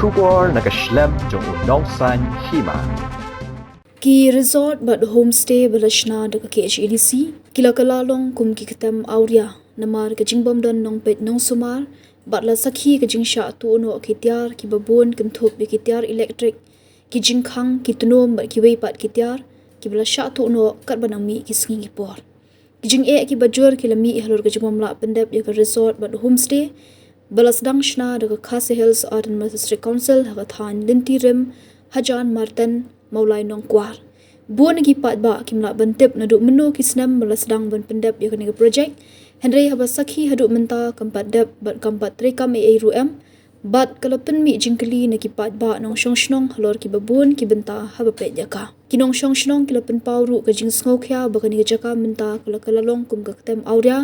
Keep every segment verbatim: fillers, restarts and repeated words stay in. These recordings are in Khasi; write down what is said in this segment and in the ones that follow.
Khubor na ka shlem jong u Nongsaiñ Hima. Ki resort bad homestay ba la shna da ka K H A D C ki la kylla long kum ki ktem awria namar ka jingbym don nongpeit nongsumar bad la sakhi ka jingshah tuh noh ki tiar kiba bun kynthup ïa ki tiar elektrik, ki jingkhang, ki tnum bad kiwei pat ki tiar kiba la shah tuh noh katba nang mih ki sngi ki por. Ki jingeh kiba jur ki la mih halor ka jingbym lah pyndep ïa ka resort bad homestay ba la sdang shna da ka Khasi Hills Autonomous District Council ha ka thaiñ Lynti Rim, hajan Marten, Mawlai Nongkwar. Bun na ki paidbah kim lah ban tip naduh mynno ki snem ba la sdang ban pyndep ïa kane ka projek. Hynrei haba sakhi haduh mynta kam pat dep bad kam pat treikam ei ei ruh em. Bad ka la pynmih jingkylli na ki paidbah nongshong shnong halor kiba bun ki bynta haba peit ïa ka. Ki nongshong shnong ki la pynpaw ruh ka jingsngewkhia ba kane ka jaka mynta ka la kylla long kum ka ktem awria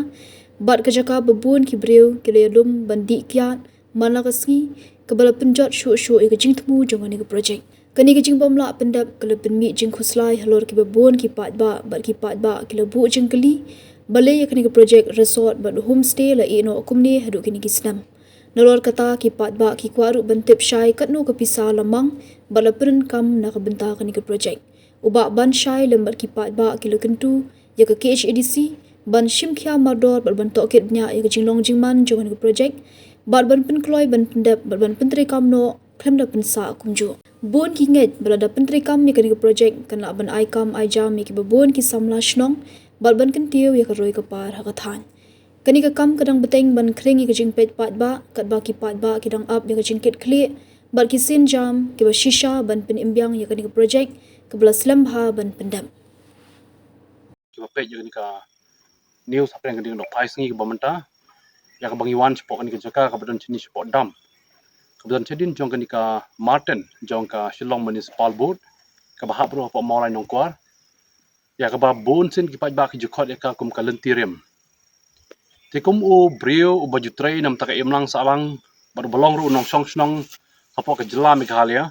bad ka jaka ba bun ki briew ki la ïalum ban dih kiad man la ka sngi, kaba la pynjot shuh shuh ïa ka jingthmu jong kane ka projek. Kane ka jingbym lah pyndep ka la pynmih jingkhuslai halor kiba bun ki paidbah bad ki paidbah ki la buh jingkylli balei ïa kane ka projek resort bad homestay la ïeh noh kumne haduh kine ki snem. Nalor kata ki paidbah ki kwah ruh ban tip shai katno ka pisa la mang bad la pyndonkam na ka bynta kane ka projek. U Bah Banshai lem bad ki paidbah ki la kyntu ïa ka K H A D C ban shim khia mardor bad ban tohkit bniah ïa ka jinglong jingman jong kane ka projek bad ban pynkloi ban pyndep bad ban pyntreikam noh khlem da pynsah kumjuh. Bun ki ngeit ba lada pyntreikam ïa kane ka projek kan lah ban ai kam ai jam ïa kiba bun ki samla shnong bad ban kyntiew ïa ka roi ka par ha ka thaiñ. Kane ka kam ka dang bteng ban khring ïa ka jingpeit paidbah katba ki paidbah ki dang ap ïa ka jingkit khlieh bad ki sienjam kiba shisha ban pynim biang ïa kane ka projek kaba la slem bha ban pyndep. Kiba peit ïa kane ka news hapdeng kane ka nongpai sngi kaba mynta, ïa kaba ngi wan shapoh kane ka jaka kaba don shane shapoh dam, kaba don shadien jong kane ka Marten jong ka Shillong Municipal Board, kaba hap ruh hapoh Mawlai Nongkwar, ïa kaba bun sien ki paidbah ki ju khot ïa ka kum ka Lynti Rim. Te kum u briew uba ju trei na bynta ka imlang sahlang bad uba long ruh u nongshong shnong hapoh ka jylla Meghalaya,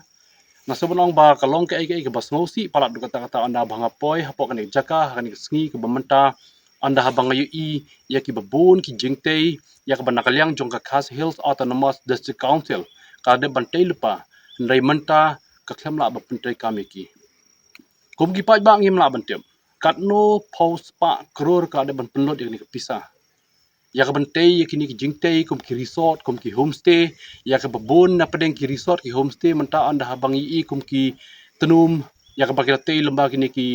nga sngew ban ong ba ka long kaei kaei kaba sngewsih palat ruh katta katta ynda ba nga poi hapoh kane ka jaka ha kane ka sngi kaba mynta, ynda haba nga ïohi ïa kiba bun ki jingtei ïa kaba na ka liang jong ka Khasi Hills Autonomous District Council ka la dep ban tei lypa, hynrei mynta ka khlem lah ban pyntreikam ïa ki. Kum ki paidbah ngim lah ban tip katno phew spah klur ka la dep ban pynlut ïa kane ka pisa ïa ka ban tei ïa kine ki jingtei kum ki resort, kum ki homestay, ïa kaba bun na pdeng ki resort ki homestay mynta ynda haba ngi ïohi kum ki tnum ïa kaba ki la tei lyngba kine ki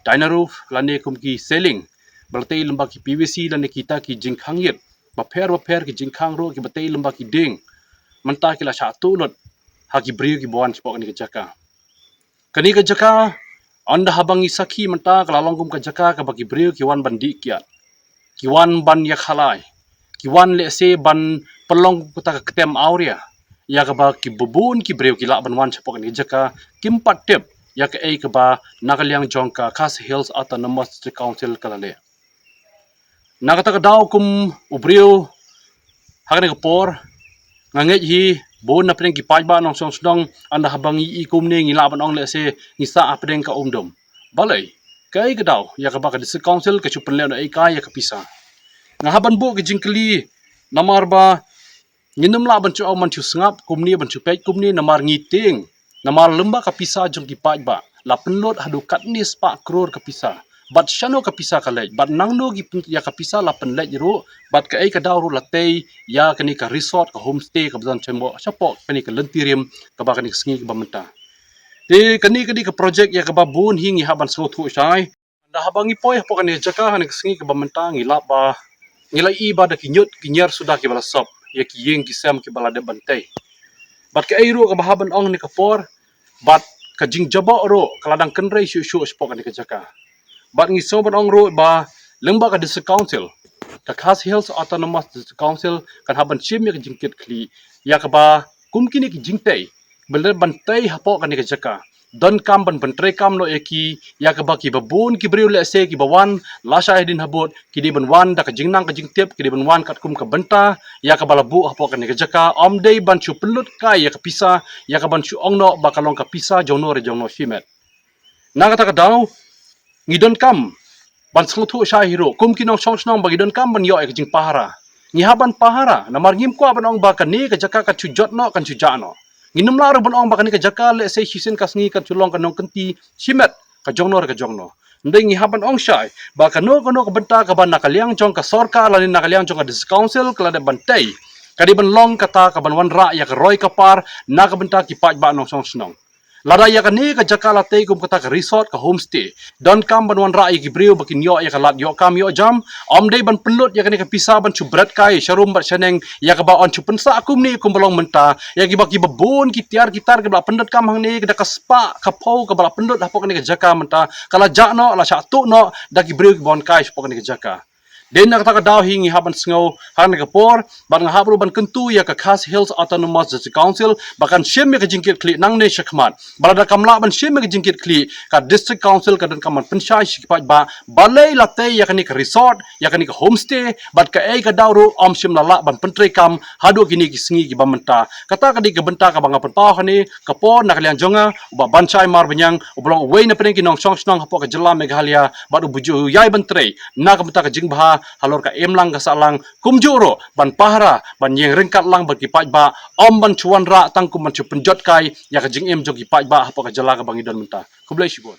Dynaroof lane kum ki ceiling ba la tei lyngba ki P V C lane kita ki jingkhang ïit bapher bapher, ki jingkhang ruh kiba tei lyngba ki dieng, mynta ki la shah tuh lut ha ki briew kiba wan shapoh kane ka jaka. Kane ka jaka ynda haba ngi sakhi mynta ka la long kum ka jaka kaba ki briew ki wan ban dih kiad, ki wan ban ïakhalai, ki wan lehse ban pynlong kata ka ktem awria ïa kaba kiba bun ki briew ki lah ban wan shapoh kane ka jaka, kim pat tip ïa kaei kaba na ka liang jong ka Khasi Hills Autonomous District Council ka la leh. Na kata ka daw kum u briew ha kane ka por, nga ngeit hi bun na pdeng ki paidbah nongshong shnong ynda haba ngi ïohi kumne ngi lah ban ong lehse ngi sah ha pdeng ka umdum. Balei? Kaei ka daw ïa kaba ka District Council ka shu pynleh noh ei ei ïa ka pisa? Nga hap ban buh ka jingkylli namar ba ngin ym lah ban shu ong ban shu sngap kumne ban shu peit kumne namar ngi tieng namar lyngba ka pisa jong ki paidbah la pynlut haduh katne spah klur ka pisa. Bad shano ka pisa ka leit bad nangno ki pyn-, ïa ka pisa la pynleit ruh bad kaei ka daw ruh la tei ïa kane ka resort, ka homestay kaba don shapoh, shapoh kane ka Lynti Rim kaba kane ka sngi kaba mynta. Te kane ka dei ka project ïa kaba bun hi ngi hap ban sngewthuh shai. Ynda haba ngi poi hapoh kane ka jaka ha kane ka sngi kaba mynta ngi lap ba ngi la ïohi ba da ki ñiut ki ñiar suda kiba la sop ïa ki ïing ki sem kiba la dep ban tei. Bad kaei ruh kaba hap ban ong ha kane ka por, bad ka jingjaboh ruh ka la dang kynrei shuh shuh shapoh kane ka jaka. Bad ngi sngew ban ong ruh ba lyngba ka District Council, ka Khasi Hills Autonomous District Council kan hap ban shim ïa ka jingkit khlieh ïa kaba kum kine ki jingtei ba la dep ban tei hapoh kane ka jaka, donkam ban pyntreikam noh ïa ki ïa kaba kiba bun ki briew lehse kiba wan lashai hadien habud ki dei ban wan da ka jingnang ka jingtip, ki dei ban wan katkum ka bynta ïa kaba la buh hapoh kane ka jaka, ym dei ban shu pynlut kai ïa ka pisa ïa ka ban shu ong noh ba ka long ka pisa jongno re jongno shimet. Na kata ka daw ngi donkam ban sngewthuh shai hi ruh kum ki nongshong shnong ba ngi donkam ban ïoh ïa ka jingpahara. Ngi hap ban pahara namar ngim kwah ban ong ba kane ka jaka kan shu jot noh kan shu jah noh. Ngim lah ruh ban ong ba kane ka jaka lehse shisien ka sngi kan shu long ka nongkynti shimet ka jong no re ka jong no. Hynrei ngi hap ban ong shai ba kano kano ka bynta kaba na ka liang jong ka sorkar lane na ka liang jong ka District Council ka la dep ban tei, ka dei ban long kata kaban wanrah ïa ka roi ka par na ka bynta ki paidbah nongshong shnong. Lada ïa kane ka jaka la tei kum kata ka resort, ka homestay, donkam ban wanrah ïa ki briew ba kin ïoh ïa ka lad ïoh kam ïoh jam. Ym dei ban pynlut ïa kane ka pisa ban shu bret kai sharum bad shaneng ïa kaba yn shu pynsah kumne kumba long mynta ïa kiba kiba bun ki tiar ki tar kiba la pynlut kam hangne, da ka spah ka phew kaba la pynlut hapoh kane ka jaka mynta ka la jah noh, la shah tuh noh da ki briew kiba wan kai shapoh kane ka jaka. Dei na kata ka daw hi ngi hap ban sngew ha kane ka por bad nga hap ruh ban kyntu ïa ka Khasi Hills Autonomous District Council ba kan shim ïa ka jingkit khlieh nangne shakhmat. Ba lada kam lah ban shim ïa ka jingkit khlieh, ka District Council ka donkam ban pynshai sha ki paidbah balei la tei ïa kane ka resort, ïa kane ka homestay, bad kaei ka daw ruh ym shym la lah ban pyntreikam haduh kine ki sngi kiba mynta. Kata ka dei ka bynta kaba nga pynpaw ha kane ka por na ka liang jong nga u Bah Banshai Marbaniang uba long uwei na pdeng ki nongshong shnong hapoh ka jylla Meghalaya bad uba ju ïai ban trei na ka bynta ka jingbha halor ka imlang ka sahlang, kumjuh ruh ban pahara, ban ïeng ryngkat lang bad ki paidbah, ym ban shu wanrah tang kum ban shu pynjot kai ïa ka jingim jong ki paidbah hapoh ka jylla kaba ngi don mynta. Khublei shibun.